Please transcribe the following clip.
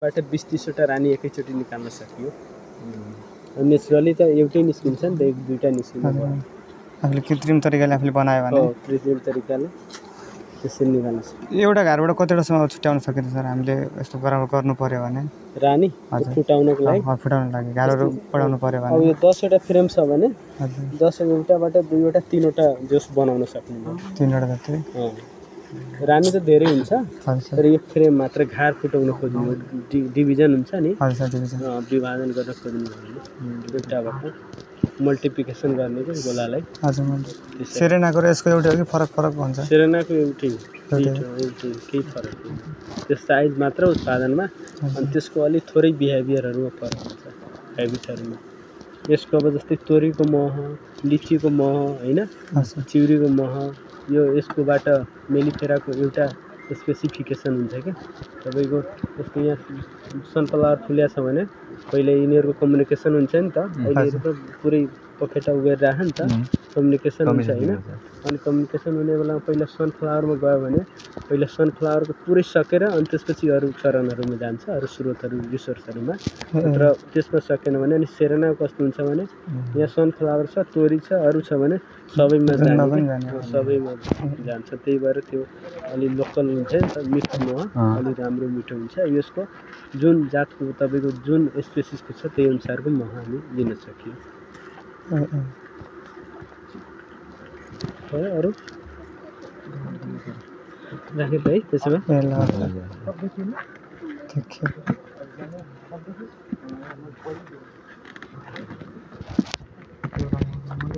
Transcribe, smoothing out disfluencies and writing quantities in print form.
बाट 20-30 वटा रानी एकैचोटि निकाल्न सकियो। नेचुरली त एउटै निस्किन्छ नि त, एक दुईटा निस्किन्छ। आफूले कृत्रिम तरिकाले आफूले बनायो भने कृत्रिम तरिकाले त्यसरी निकाल्न सकियो। एउटा घरबाट कतिवटासम्म छुट्याउन सकिन्छ सर हामीले यस्तो गर्नु पर्यो भने? रानी फुटाउनको लागि घरहरू बढाउनु पर्यो भने अब यो 10 वटा फ्रेम छ भने 10 वटाबाट 2 वटा 3 वटा जोस बनाउन सक्नुहुन्छ। 3 वटा जति रानी त धेरै हुन्छ, तर यो फ्रेम मात्र घार फुटाउन खोज्नु डिभिजन हुन्छ नि, विभाजन गर्न खोज्नु भने एउटाबाट मल्टिप्लिकेसन गर्ने के गोलालाई। सेरेनाको र यसको एउटै हो कि फरक हुन्छ? सेरेनाको एउटै केही फरक छैन, त्यो साइज मात्र उत्पादनमा अनि त्यसको अलि थोरै बिहेभियरहरुमा फरक हुन्छ, हेबिटहरुमा। यसको अब जस्तै तोरीको मह, लिचीको मह हैन, चिउरीको मह, यो यसकोबाट मेलिफेराको एउटा स्पेसिफिकेसन हुन्छ के तपाईको। जस्तै यहाँ सनफ्लावर फुल्या छ भने पहिले यिनीहरुको कम्युनिकेसन हुन्छ नि त, अहिले त पुरै पखेटा उगेर राख नि त, कम्युनिकेसन हुन्छ हैन। अनि कम्युनिकेसन हुने बेलामा पहिला सनफ्लावरमा गयो भने पहिला सनफ्लावरको पुरै सकेर अनि त्यसपछि अरु चरणहरुमा जान्छ, अरु स्रोतहरु रिसोर्सहरुमा। तर त्यसमा सकेन भने अनि सेरेना कस्तो हुन्छ भने यहाँ सनफ्लावर छ, तोरी छ, अरु छ भने सबैमा जान्छ। त्यही भएर त्यो अलि लोकल हुन्छ नि त, मिठो मह अलि राम्रो मिठो हुन्छ। यसको जुन जातको तपाईको जुन स्पेसिसको छ त्यही अनुसारको मह हामी लिन सकियो। अरु राखे त है त्यसो भए